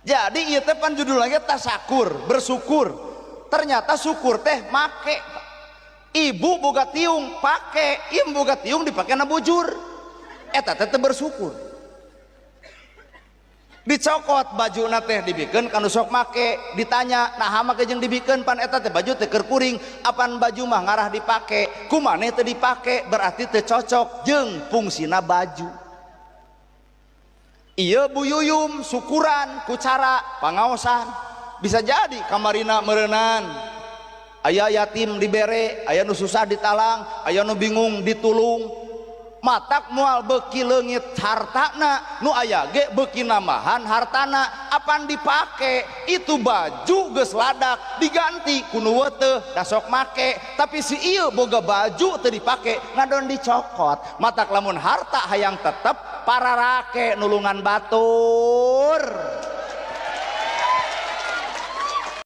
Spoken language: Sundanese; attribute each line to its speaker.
Speaker 1: Jadi ieu teh pan judul lagi tasakur, bersyukur. Ternyata syukur teh make. Ibu boga tiung pake, ieu boga tiung dipake na bujur. Eta teh teu bersyukur. Dicokot bajuna teh dibikeun ka nu sok make, ditanya naha make jeung dibikeun, pan eta teh baju teh keur kuring, apan baju mah ngarah dipake, ku maneh teu dipake, berarti teu cocok jeung fungsina baju. Iya Bu Yuyum syukuran ku cara pangaosan, bisa jadi kamarina meureunan aya yatim dibere, aya nu susah ditalang, aya nu bingung ditulung. Matak moal beuki leungit hartana, nu aya ge beuki nambahan hartana, apan dipake itu baju geus ladak diganti ku nu weuteuh da sok make, tapi si ieu boga baju teu dipake ngadon dicokot. Matak lamun harta hayang tetep pararake nulungan batur.